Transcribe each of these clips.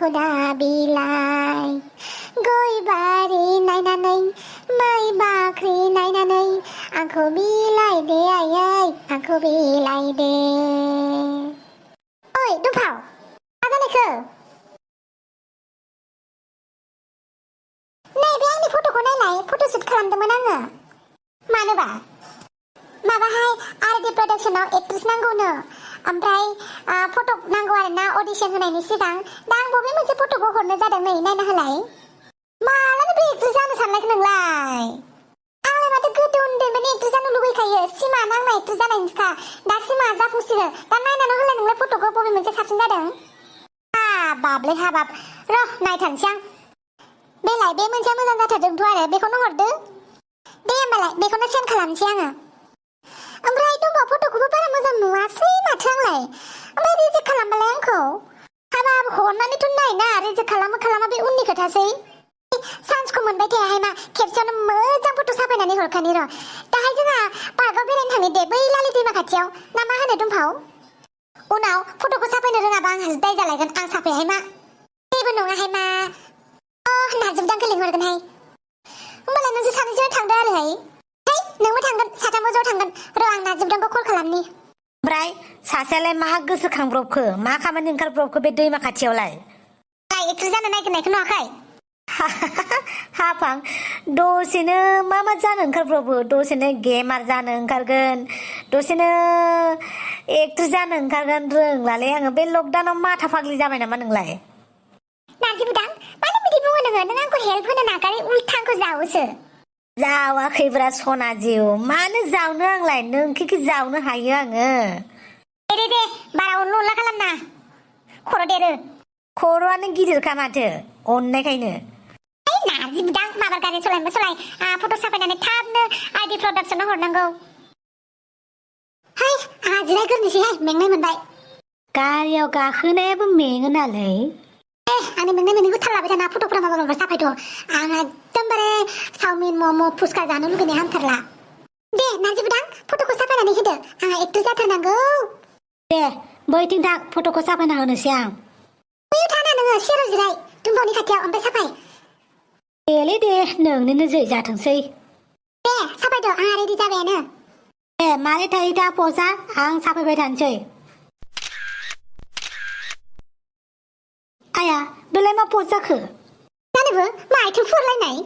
hwna बिलाइ गय बारि नायनानै माइ बाख्रि नायनानै आंखौ बिलाइ दे आयै आंखौ बिलाइ दे ओइ दुमफाव मा जालायखो नैबे आंनि फट'खौ नायलाय फट'शुट खालामदोंमोन आङो मानोबा माबाहाय आरडि प्रडाक्शनाव एक्ट्रेस नांगौनो ओमफ्राय फट' नांगौ आरोना अडिशन होनायनि सिगां दा आं बबे मोनसे फट'खौ हरनो जादों नै नायना होलाय मालानो बे एक्ट्रेस जानो साननायखौ नोंलाय आंलाय माथो गोदो उन्दैनिफ्रायनो एक्ट्रेस जानो लुबैखायो सिमाङानो आंना एक्ट्रेस जानायनिखा दा सिमाङा जाफुंसिगोन दा नायनानै होलाय नोंलाय फट'खौ बबे मोनसे साबसिन जादों हाबाबलै हाबाब र' नायथारनोसै आं बेलाय बे मोनसेया मोजां जाथारदोंथ' आरो बेखौनो हरदो दे होमबालाय बेखौनो सेन्ड खालामनोसै आङो ओमफ्राय दंबा फट'खौबो बारा मोजां नुवासै माथो आंलाय ओमफ्राय रिजेक्ट खालामबालाय आंखौ हाबाब हरनानैथ' नायना रिजेक्ट खालामो खालामा बे उननि खोथासै चान्सखौ मोनबाय थायाहाय मा खेबसेयावनो मोजां फट' साफायनानै हरखानि र' दाहाय जोंहा पार्कआव बेरायनो थांनि दे बै लालि दैमा खाथियाव ना मा होनो दुमफाव उनाव फट'खौ साफायनो रोङाबा आंहा दाय जालायगोन आं साफायाहाय मा जेबो नङाहाय मा नाजुबदांखौ लिंहरगोनहाय होमबालाय नोंसोर सानैजों थांदो आरोहाय है नोंबो थांगोन साथामबो ज' थांगोन र' आं नाजुबदांखौ कल खालामनि ओमफ्राय सासेयालाय मा गोसोखांब्रबखो मा खामानि ओंखारब्रबखो बे दैमा खाथियावलाय एक्ट्रेस जानो नागिरनायखौ नुवाखै हाफां दसेनो मा जानो ओंखारब्रबो दसेनो गेमार जानो ओंखारगोन दसेनो एक्ट्रेस जानो ओंखारगोन रोंलालै आङो बे लकडाउनाव माथा फाग्लि जाबाय नामा नोंलाय नाजुबदां मानो बिदि बुङो नोङो नों आंखौ हेल्प होनो नागारै उल्था आंखौ जावोसो जावाखैब्रा सना जिउ मानो जावनो आंलाय नोंखि जावनो हायो आङो दे बारा अनलु अनला खालामना खर' देरो खर'आनो गिदिरखा माथो अननायखायनो नाजुबदां माबार गारि सलायनोबो सलाय फट' साफायनानै थाबनो आरडि प्रडाक्शनाव हरनांगौ है आंहा जिरायग्रोनोसैहाय मेंनाय मोनबाय गारियाव गाखोनायाबो मेङो नालै आंनि मेंनाय मोननायखौ थाल लाबाय थाना फट'फोरा माबा साफायथ' आंहा एकदमबारे चावमिन मम' फुसका जानो लुगैनाय हामथारला दे नाजुबदां फट'खौ साफायनानै होदो आंहा एक्ट्रेस जाथारनांगौ दे बैथिं थां फट'खौ साफायना होनोसै आं बैयाव थाना नोङो सेराव जिराय दुमफावनि खाथियाव ओमफ्राय साफाय देलै दे नोंनो जै जाथोंसै दे साफायद' आंहा रेडि जाबायानो दे मारै थायो दा पजा आं साफायबाय थानोसै आया बेलाय मा पज जाखो जानोबो मा आथिं फुरलायनाय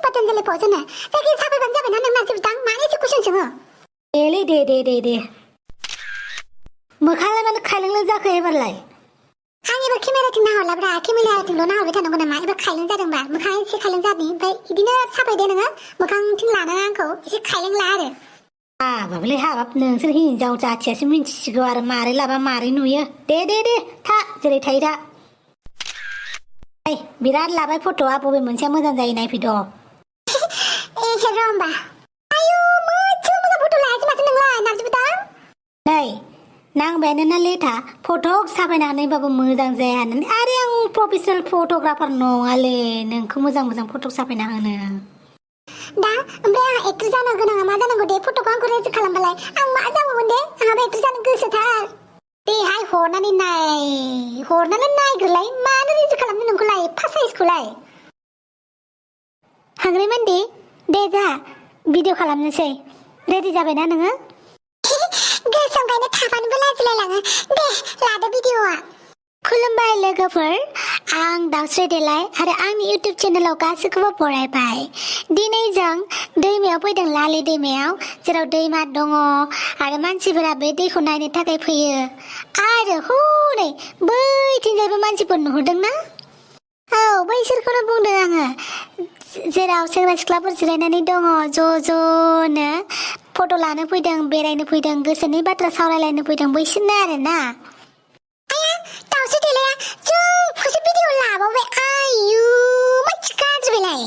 पतन्जलि पज होनो जायखिया साफायबानो जाबायना नों नाजुबदां मानो एसे कुइसन सोङो देलै दे मोखाङालाय मानो खायलेंलें जाखो एबारलाय आं एबार केमेराथिं नाहरलाब्रा केमेराथिंल' नाहरबाय थानांगौ नामा एबार खायलें जादोंबा मोखाङा एसे खायलें जादों ओमफ्राय बिदिनो साफायदे नोङो मोखांथिं लानाङा आंखौ एसे खायलें ला आरो हाबाबलै हाबाब नोंसोर हिनजाव जाथियासो मिन्थिसिगौ आरो मारै लाबा मारै नुयो दे था जेरै थायो था बिराद लाबाय फट'आ बबे मोनसेया मोजां जायो नायफैद' एखे र' होमबा आयु मोनसेबो मोजां फट' लायासै माथो नोंलाय नाजुबदां नै नांबायानो ना लेथा फट' साफायनानैबाबो मोजां जाया होननानै आरे आं प्रफेसनेल फट'ग्राफार नङालै नोंखौ मोजां फट' साफायना होनो दा ओमफ्राय आंहा एक्ट्रेस जानो गोनाङा मा जानांगौ दे फट'खौ आंखौ रेडि खालामबालाय आं मा जाबावगोन दे आंहाबो एक्ट्रेस जानो गोसोथार देहाय हरनानै नायग्रोलाय मानो रेडि खालामनो नोंखौलाय फार्स्ट साइजखौलाय हाग्रायमोन दे जा भिडिअ खालामनोसै रेडि जाबायना नोङो गोसोम गायनो थाबानोबो लाजिलायलाङो दे लादो भिडिअआ खुलुमबाय लोगोफोर आं दाउस्रि देलाय आरो आंनि इउटिउब चेनेलाव गासैखौबो बरायबाय दिनै जों दैमायाव फैदों लालि दैमायाव जेराव दैमा दङ आरो मानसिफोरा बे दैखौ नायनो थाखाय फैयो आरो हनै बैथिंजायबो मानसिफोर नुहुरदोंना औ बैसोरखौनो बुंदों आङो जेराव सेंग्रा सिख्लाफोर जिरायनानै दङ ज'नो फट' लानो फैदों बेरायनो फैदों गोसोनि बाथ्रा सावरायलायनो फैदों बैसोरनो आरोना दाउस्रि देलाया जोंखौसो भिडिअ लाबावबाय आयु मानसि गाज्रि बेलाय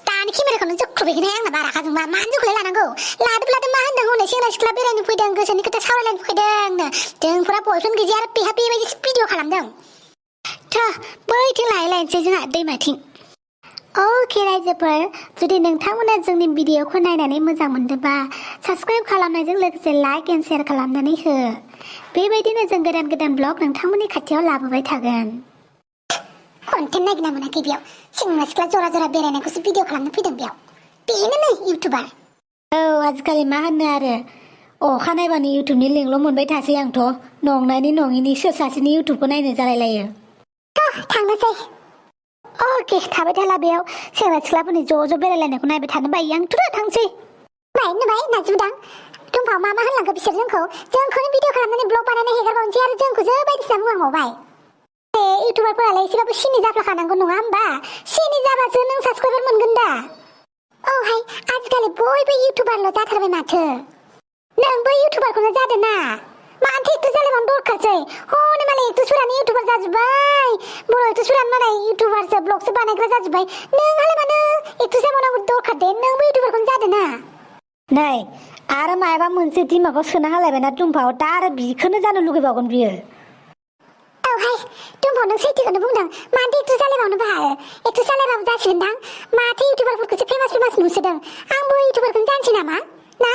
दानि केमेराखौनो जोख्रुबैगोनहाय आंना बारा खाजोंबा मानो जोखौलाय लानांगौ लादो मा होनदों हनै सेंग्रा सिख्ला बेरायनो फैदों गोसोनि खोथा सावरायलायनो फैदोंनो जोंफोरा बयफ्रेन्ड गैया आरो बेहा बेबायदिसो भिडिअ खालामदों बैथिं लायनोसै जोंहा दैमाथिं अके रायजोफोर जुदि नोंथांमोना जोंनि भिडिअखौ नायनानै मोजां मोनदोंबा साबस्क्राइब खालामनायजों लोगोसे लाइक एन्ड शेयार खालामनानै हो बेबायदिनो जों गोदान ब्लग नोंथांमोननि खाथियाव लाबोबाय थागोन कन्टेन्ट नागिरना मोनाखै बेयाव सेंग्रा सिख्ला जरा जरा बेरायनायखौसो भिडिअ खालामनो फैदों बेयाव बेनो नै इउटुबार औ आजिखालि मा होनो आरो अखा नायबानो इउटुबनि लिंकल' मोनबाय थासै आंथ' नंनायनि नङिनि सोर सासेनि इउटुबखौ नायनो जालायलायो थांनोसै अके थाबाय थाला बेयाव सेंग्रा सिख्लाफोरनि ज' बेरायलायनायखौ नायबाय थानो बायो आंथ' थांसै नुबाय नाजुदां दंफाव मा होनलांखो बिसोर जोंखौनो भिडिअ खालामनानै ब्लग बानायना हेगारबावनोसै आरो जोंखौसो बायदिसिना बुंलांबावबाय इउटुबारफोरालाय एसेबाबो सिनि जाफ्लाखानांगौ नङा होमबा सिनि जाबासो नों साबसक्राइबार मोनगोन दा औहाय आजिखालि बयबो इउटुबारल' जाथारबाय माथो नोंबो इउटुबारखौनो जादो ना मानोथो एक्ट्रेस जालायबावनो दरखारसै हनै मालाय एक्ट्रेसफोरानो इउटुबार जाजोब्बाय बर' एक्ट्रेसफोरानो मालाय इउटुबारसो ब्लगसो बानायग्रा जाजोब्बाय नोंहालाय मानो एक्ट्रेस जाबावनांगौ दरखार दे नोंबो इउटुबारखौनो जादो ना नै आरो मायाबा मोनसे दिमागाव सोना होलायबायना दुमफाव दा आरो बिखौनो जानो लुगैबावगोन बियो औहाय दुमफाव नों सैथोखौनो बुंदों मानोथो एक्ट्रेस जालायबावनो बाहायो एक्ट्रेस जालायबाबो जासिगोनदां माथो इउटुबारफोरखौसो फेमास नुसोदों आंबो इउटुबारखौनो जानोसै नामा ना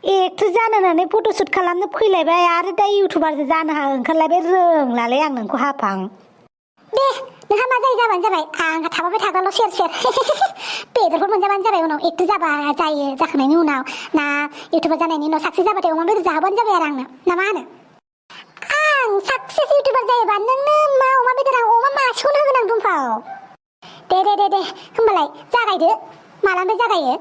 एक्ट्रेस जानो होननानै फट'शुट खालामनो फैलायबाय आरो दा इउटुबारसो जानो ओंखारलायबाय रोंलालै आं नोंखौ हाफां दे नोंहा मा जायो जाबानो जाबाय आंहा थाबाय थाग्राल' सेर बेदरफोर मोनजाबानो जाबाय उनाव एक्ट्रेस जाबा जायो जाखांनायनि उनाव ना इउटुबार जानायनि उनाव साक्सेस जाबाथाय अमा बेदर जाहोबानो जाबाय आरो आंनो ना मा होनो आं साक्सेस इउटुबार जायोबा नोंनो मा अमा बेदर आं अमा मासेखौनो होगोन आं दुमफाव दे होमबालाय जागायदो मालानिफ्राय जागायो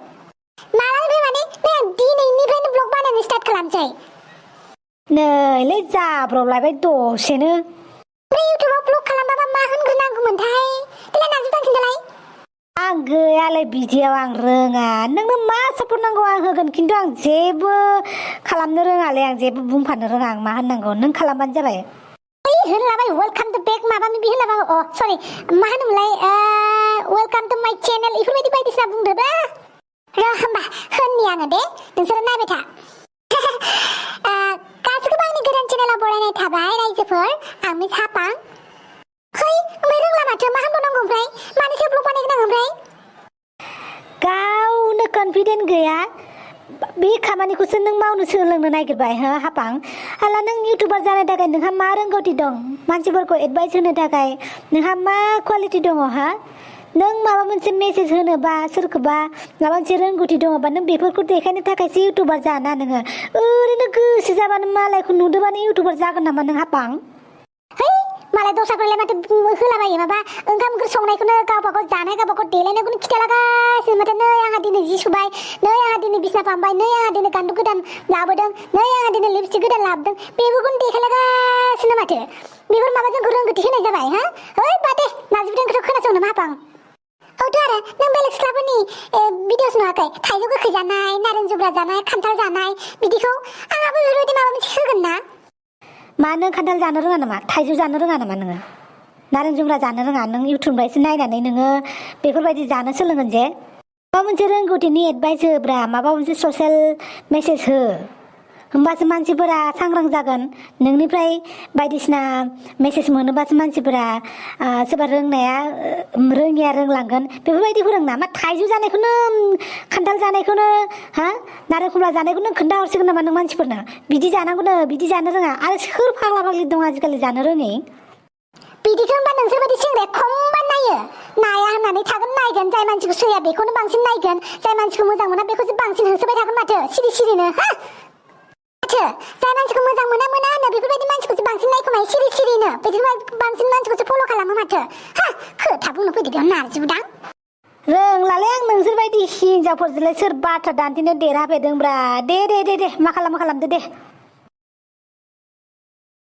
मालानिफ्राय माने नै आं दिनैनिफ्रायनो ब्लग बानायनो स्टार्ट खालामसै नैलै जाब्रबलायबाय दसेनो बे इउटुबाव ब्लग खालामबाबा मा होनग्रोनांगौमोनथाय देलाय नाजुदां खिन्थालाय आं गैयालै बिदियाव आं रोङा नोंनो मा सापर्ट नांगौ आं होगोन खिन्थु आं जेबो खालामनो रोङालै आं जेबो बुंफानो रोङा आं मा होननांगौ नों खालामबानो जाबाय होनलाबाय वेलकाम टु बेक माबा माबि होनलाबाय सरि मा होनोमोनलाय वेलकाम टु माय चेनेल इफोरबायदि बायदिसिना बुंदो दा होमबा होननि आङो दे नोंसोरो नायबाय था गासैखौबो आंनि गोदान चेनेलाव बरायनाय थाबाय रायजोफोर आं मिस हापां ओमफ्राय रोंला माथो मा होनबावनांगौ ओमफ्राय मानोसो ब्लग बानायगोन आं ओमफ्राय गावनो कनफिडेन्ट गैया बे खामानिखौसो नों मावनो सोलोंनो नागिरबाय हो हापां हाला नों इउटुबार जानो थाखाय नोंहा मा रोंगौथि दं मानसिफोरखौ एडभाइस होनो थाखाय नोंहा मा क्वालिटि दङ हा नों माबा मोनसे मेसेज होनोबा सोरखौबा माबा मोनसे रोंगौथि दङबा नों बेफोरखौ देखायनो थाखायसो इउटुबार जाना नोङो ओरैनो गोसो जाबानो मालायखौ नुदोबानो इउटुबार जागोन नामा नों हापां मालाय दस्राफोरलाय माथो होलाबायो माबा ओंखाम ओंख्रि संनायखौनो गावबागाव जानाय गावबागाव देलायनायखौनो खिथालागासिनो माथो नै आंहा दिनै जि सुबाय नै आंहा दिनै बिसना फामबाय नै आंहा दिनै गान्दु गोदान लाबोदों नै आंहा दिनै लिपस्टिक गोदान लाबोदों बेफोरखौनो देखायलागासिनो माथो बेफोर माबा जोंखौ रोंगौथि होनाय जाबाय बादे नाजुबदों खोनासंनो मा हापां औथ' आरो नों बेलेग सिख्लाफोरनि भिडिअस नुवाखै थाइजौ गोखै जानाय नारें जुब्रा जानाय खान्थाल जानाय बिदिखौ आंहाबो बेफोरबायदि माबा मोनसे होगोन ना मा नों खान्थाल जानो रोङा नामा थाइजौ जानो रोङा नामा नोङो नारें जुम्ब्रा जानो रोङा नों इउटुबनिफ्रायसो नायनानै नोङो बेफोरबायदि जानो सोलोंगोन जे माबा मोनसे रोंगौथिनि एडभाइस होब्रा माबा मोनसे ससियेल मेसेज हो होमबासो मानसिफोरा सांग्रां जागोन नोंनिफ्राय बायदिसिना मेसेज मोनोबासो मानसिफोरा सोरबा रोङिया रोंलांगोन बेफोरबायदि फोरों ना मा थाइजौ जानायखौनो खान्थाल जानायखौनो नारें खमला जानायखौनो खोन्थाहरसिगोन नामा नों मानसिफोरनो बिदि जानांगौनो बिदि जानो रोङा आरो सोर फाग्ला फाग्लि दं आजिखालि जानो रोङै बिदिखौ होनबा नोंसोरबायदि सेंग्राया खमबा नाया होननानै थागोन नायगोन जाय मानसिखौ सैया बेखौनो बांसिन नायगोन जाय मानसिखौ मोजां मोना बेखौसो बांसिन होसोबाय थागोन माथो सिरिनो माथो जाय मानसिखौ मोजां मोना होनो बेफोरबायदि मानसिखौसो बांसिन नायखोमायो सिरिनो बिदिनो बांसिन मानसिखौसो फल' खालामो माथो खोथा बुंनो फैदो बेयाव नारजिबोदां रोंलालै आं नोंसोरबायदि हिनजावफोरजोंलाय सोर बाथ्रा दान्थेनो देरहाफेरदोंब्रा दे मा खालामदो दे